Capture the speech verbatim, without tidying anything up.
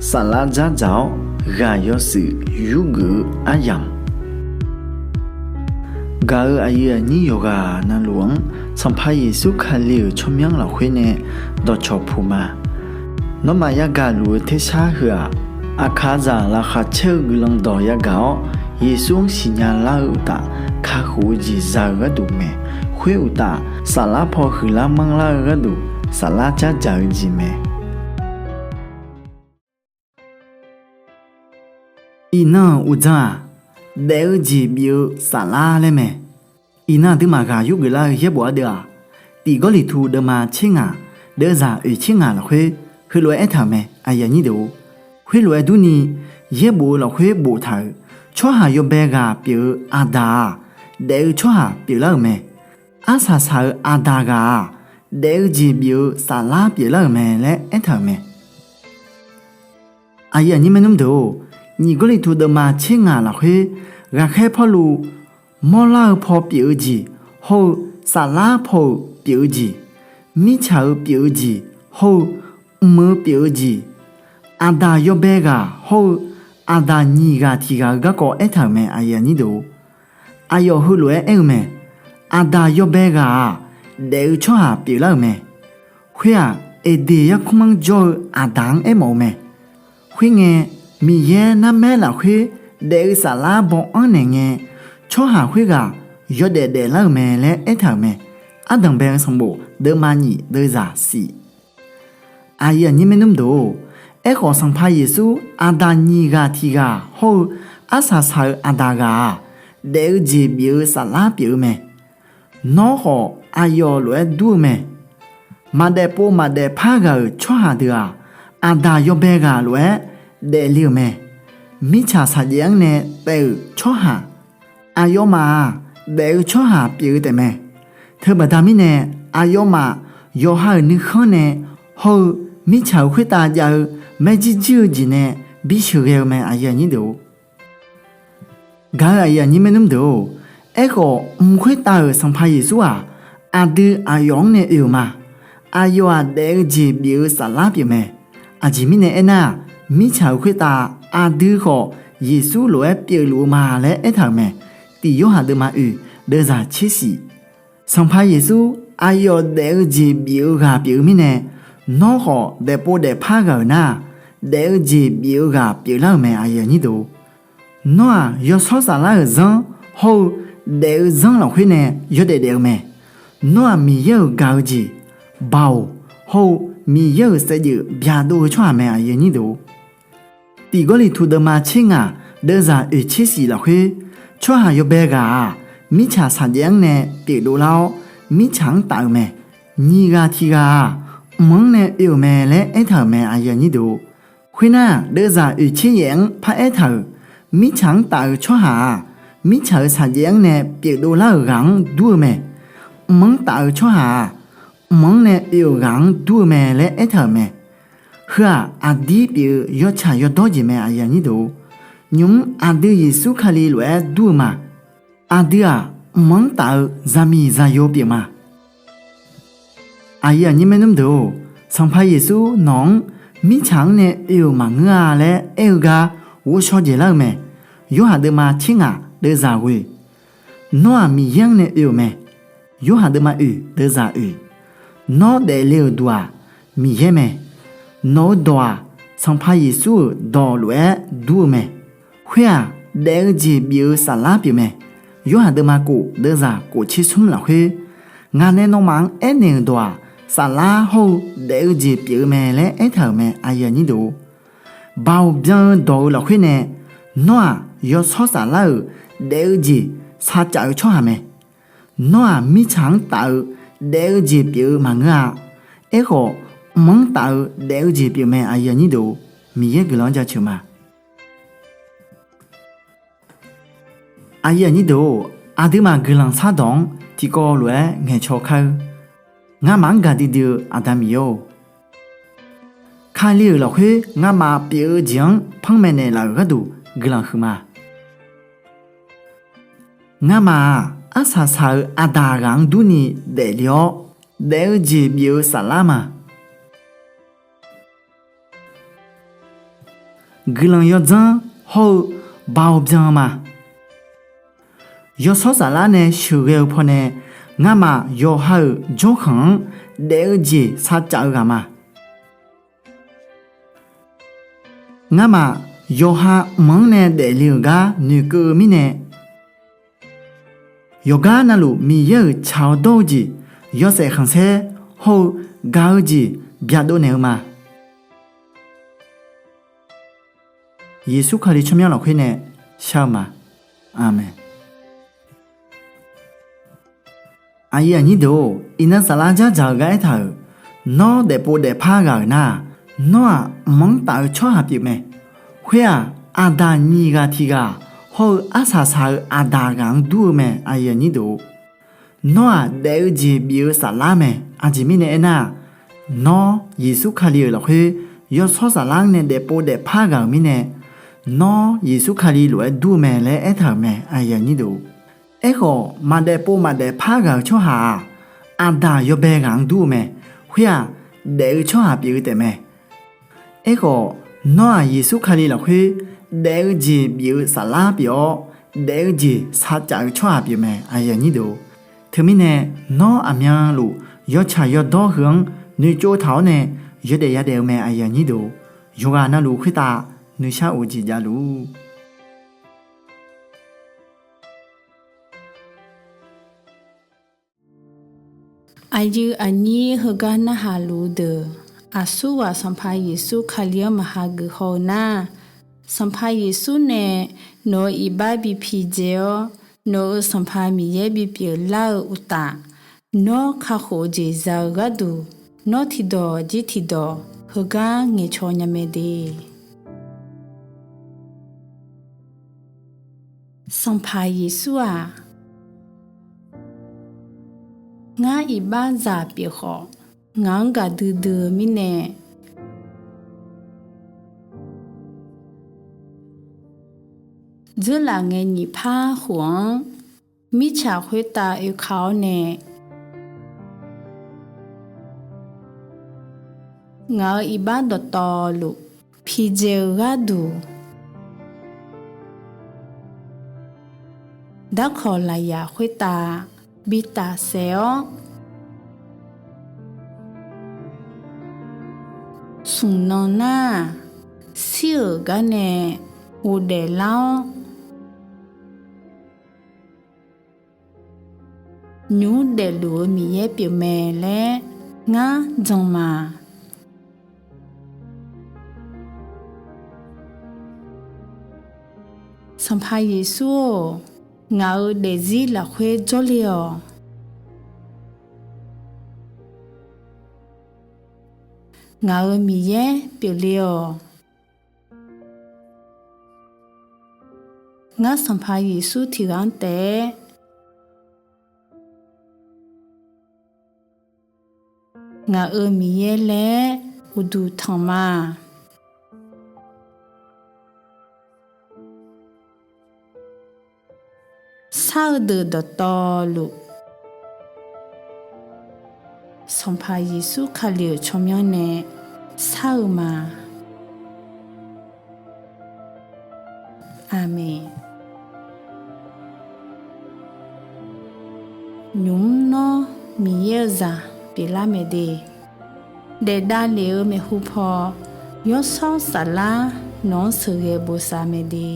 Saflar dzardzaq-awr ghaq yawshuif yurgeuf-eu aryamq, gaq-euq aqyuif aqnyir yawqghaq navluf-anr Sanqpaq Yeqsur Kali-euq tsawrmyanr lafkhoer nae dawqcawq puq ma. Nawmaf yagaq luf-eu tersar heu-aq, aqkaqzaq laqkhaq caer-eu guiqlanq dawq yagaq-awr, Yeqsur-anr siqnya lar-eu uqtaf, kakhof-eu jeq za-eu gharduq mae. Khoer uqtaf, saflar paw huiqlar manrlar-eu gharduq, saflar dzardzaq-eu jeq mae. Iqnan-euq uqdzan-aq, daef-eu jeq bif-eu saflar laer mae. Iqnan aqduimaf ghaq yurgeuf lar-eu yaerbof ardeuv-aq, Tiq Gawrliqtu deuvma tser ngaq, deuvzaq oeq tser ngaq lafkhoer heulof-aer aertaq-euq mae. Khoerlof-aer durni, yaerbof-eu lafkhoer boftaq-euq, tsawrhaq yawbae ghaq pyeuf-eu Aqdaq-aq, daef-eu tsawrhaq pyeuflar-euq mae. Arsaq saq-eu Aqdaq ghaq-aq, daef-eu jeq bif-eu saflar pyeuflar-euq mae laer aertaq-euq mae. Aqyuif aqnyir maernmr deuq-or, Nyiq Gawrliqtu deuvma tser ngaq lafkhoer ghaqkhaer Pawrluv, mawrlar-eu paw pyeuf-eu jeq hawr-eu, saflar paw-euq pyeuf-eu jeq, mirtsaq-euq pyeuf-eu jeq hawr-eu, mq-eu pyeuf-eu jeq, Aqdaq yawbae ghaq hawr-eu, Aqdaq nyiq ghaq tiq ghaq-eu garkawv aertaq-euq mae. Aqyawf heulof-aer aer-eu mae. Aqdaq yawbae ghaq-aq, daef-eu tsawrhaq pyeuflar-euq mae. Khoer-aq, Eqdeq yarkmr-anr jawr-eu Aqdaq-anr aermawf-eu mae. Khoerngae, Miqyaer narmaer lafkhoer daef-eu saflar baw-anr naeqngae, tsawrhaq khoerghaq yawdaef daeflar-euq mae laer aertaq-euq mae. Ardanqbae-eu sanqbof deuvma nyiq deuvzaq shif. Aqyuif aqnyir maernmr deuq-or, aerkhawf Sanqpaq Yeqsur Aqdaq nyiq ghaq tiq ghaq hawr-eu arsaq saq-eu Aqdaq ghaq-aq, daef-eu jeq bif-eu saflar pyeuf-eu mae. Nawr khawf aqyawf lof-aer dur-eu mae. Maqdaefpov maqdaefpar ghaq-euq tsawrhaq deuq-aq, Aqdaq yawbae ghaq lof-aer daefle-euq mae. Mirtsaq saqjaev-anr nae taev-euq tsawrhaq, aqyawfmaf-aq, daef-eu tsawrhaq pyeuf-eu taefmae. Teubaqda mirnae, aqyawfmaf yawqha-euq nuikhanr nae hawr-eu, mirtsaq-euq khoertav jav-eu maerjir jir-eu jeq nae bi sheuqghae-eu mae. Gaq-euq aqyuif aqnyir maernmr deuq-or, aerkhawf mq khoertav-euq Sanqpaq Yeqsur-aq, aqdui aqyawf-anr nae oe-euq ma. Aqyawf-aq daef-eu jeq bif-eu saflar pyeufmae. Aqjeq mirnae aernar-aq, mirtsaq-euq khoertav aqdui khawf Yeqsur lof-aer pyeufluf-eu ma laer aertaq-euq mae. Tiq Yorhaq deuvma oeq deuvzaq tser shif. Sanqpaq Yeqsur aqyawf daef-eu jeq bif-eu ghaq pyeuf-eu mirnae, nawr khawf daefpov daefpar ghaq-euq nar-aq, daef-eu jeq bif-eu ghaq pyeuflar-euq mae. Nawr-aq yawshawr saflar-euq zanr hawr-eu, daef-eu zanr lafkhoer nae yawdaef daef-eu mae. Nawr-aq Miqyaer-euq gaq-eu jeq, Baoq hawr-eu Miqyaer-euq saevdzeuf byaqdov-eu tsawrhaq mae. Tiq Gawrliqtu deuvma tser ngaq deuvzaq oeq tser shif lafkhoer, tsawrhaq yawbae ghaq-aq, mirtsaq saqjaev-anr nae pyeufdov lar-awr, mirtsaq-anr taf-eu mae. Nyiq ghaq tiq ghaq-aq, mq-anr nae oe-euq mae laer aertaq-euq mae. Khoernar-aq, deuvzaq oeq tser yaef-anr paraer taq-euq, mirtsaq-anr taf-eu tsawrhaq-aq, mirtsaq-euq saqjaev-anr nae pyeufdov lar-euq ghaq-anr dur-eu mae. Mq-anr taf-eu tsawrhaq-aq, mq-anr nae oe-euq ghaq-anr dur-eu mae laer aertaq-euq mae. Heu-aq aqdir pyeuf-eu yawtsaq yawdawr jeq mae. Nymq-mr aqdui Yeqsur Kali lof-aer dur-eu ma. Aqdui-aq mq-anr taf-eu zaqmiq zaqyo pyeuf ma. Aqyuif aqnyir maernmr deuq-or, Sanqpaq Yeqsur nawq-anr mirtsaq-anr nae oe-euq maqngeur-a laer aer-eu gar ghovshaw dzaeqlar-eu mae. Yorhaq deuvma tser ngaq deuvzaq ghoe, Nawr-aq Miqyaer-anr nae oe-euq mae. Yorhaq deuvma oeq deuvzaq oeq. Nawr daefle-euq duq-aq Miqyaer mae. Nawq-eu dawq-aq Sanqpaq Yeqsur-euq dawq lof-aer dur-eu mae. Khoer-aq daef-eu jeq bif-eu saflar pyeufmae. Yorhaq deuvma kof deuvzaq kof tser smr lafkhoer, ngaq nae nawmaf-anr aernaeq-euq dawq-aq, saflar hawr-eu daef-eu jeq pyeuf-eu mae laer aertaq-euq mae. Baoq byan-eu dawq-eu lafkhoer nae, nawr-aq yawshawr saflar-euq daef-eu jeq sharcaf-eu tsawrhaq mae. Nawr-aq mirtsaq-anr taf-eu daef-eu jeq pyeuf-eu maqngeur-a. Aerkhawf, mq-anr taf-eu daef-eu jeq pyeufmae. Miqyaer guiqlanq-anr jaceuq ma. Aqduimaf guiqlanq shardawq-anr tiqkawv lof-aer ngaeqcaw kar-eur. Ngamaf-anr gaqdui dui-eu Aqda Miqyaer-or, Kali-euq lafkhoer ngamaf pyeuf-eu jeq-anr panmaeq naeqlaf-euq gharduq guiqlanq huiqma. Ngamaf-aq arsaq saq-eu aqdaq ghaq-anr durni daefle-awr, daef-eu jeq bif-eu saflar ma. guiqlanq yawdzanr hawr-eu baoq byan-eu ma. Yawshawr saflar nae sheuqghae-eu pawnae, ngamaf yawqha-euq jawrkhanq-anr daef-eu jeq sharcaf-eu ghaq ma. Ngamaf yawqha mq-anr nae daefle-euq gar noeqkeuv-eu mirnae, yawqgar navluf Miqyaer-euq tsaq-awr dawr-eu jeq, yawshaef khanqsaer hawr-eu gaq-eu jeq byaqdov naeq-eu ma. Yeqsur Kali tsawrmyanr lafkhoer nae shar-eu ma. Aqmeq. Aqyuif aqnyir deuq-or, iqnan saflar dzardzaq-eu gar aertaq-euq, nawr daefpov daefpar ghaq-euq nar-aq, nawr-aq mq-anr taf-eu tsawrhaq pyeuf mae. Khoer-aq, aqdaq nyiq ghaq tiq ghaq hawr-eu arsaq saq-eu aqdaq ghaq-anr dur-eu mae. Nawr-aq daef-eu jeq bif-eu saflar mae. Aqjeq mirnae aernar-aq, nawr Yeqsur Kali-euq lafkhoer yawshawr saflar-anr nae daefpov daefpar ghaq-euq mirnae, nawr Yeqsur Kali lof-aer dur-eu mae laer aertaq-euq mae. Aerkhawf, maqdaefpov maqdaefpar ghaq-euq tsawrhaq-aq, aqdaq yawbae ghaq-anr dur-eu mae. Khoer-aq, daef-eu tsawrhaq pyeuf-eu taefmae. Aerkhawf, nawr-aq Yeqsur Kali lafkhoer daef-eu jeq bif-eu saflar pyeuf-awr, daef-eu jeq sharcaf-eu tsawrhaq pyeuf mae. Teumirnae, nawr aqmyanluf yawtsaq yawdawr heu-anr noeqtsov taq-awr nae yawdaef yadaef-eu mae. Yawqghaq navluf khoertav nuishar of-eu jeq javluf. Aqyuif aqnyir heugar narhaq luf-eu deuq, aqsurghaq Sanqpaq Yeqsur Kali-anr maqha geuf haw-eu nar, Sanqpaq Yeqsur nae nawq-euq iqbax bi pidzae-awr, nawq-euq Sanqpaq Miqyaer bipyeuf lar-eu uqtaf, nawr kakhof-eu jeq za-eu gharduq, nawr tiqdawq jir tiqdawq heugar ngaeqcaw nya mae de. Sanqpaq Yeqsur-aq, ngar iqbaxzaq pyeuf khawf, ngaq-anr gaqdui dui-eu mirnae, dzeurlaf ngae nyiq par khof-anr mirtsaq khoertav oeka-awr nae, ngaq-euq iqbax dawqtawvluf pidzae-eu gharduq, darkawq lafyaq khoertav bi tafsaef-awr, smq nan nar-aq, shir-euq gar nae ghofdaef lar-awr, nymq mr daefluf-eu Miqyaer pyeufmae laer ngar jan ma. Sanqpaq Yeqsur-or, ngaq-euq daefzir lafkhoer jawrle-awq. Ngaq-euq Miqyaer pyeufle-awq. Ngar Sanqpaq Yeqsur tiqghaq-anr taef-aer ngaq-euq Miqyaer laer uqduq tanq ma. Shar-eu deuq dawqtawvluf, Sanqpaq Yeqsur Kali-euq tsawrmyanr nae shar-eu ma. Aqmeq. Nymq mr nawr Miqyaer-eu zaq pyeuflar mae de. Daefdav lef-eu maeqhu paw, Yawshawr Saflar nawq-anr sheuqghae bosav mae de.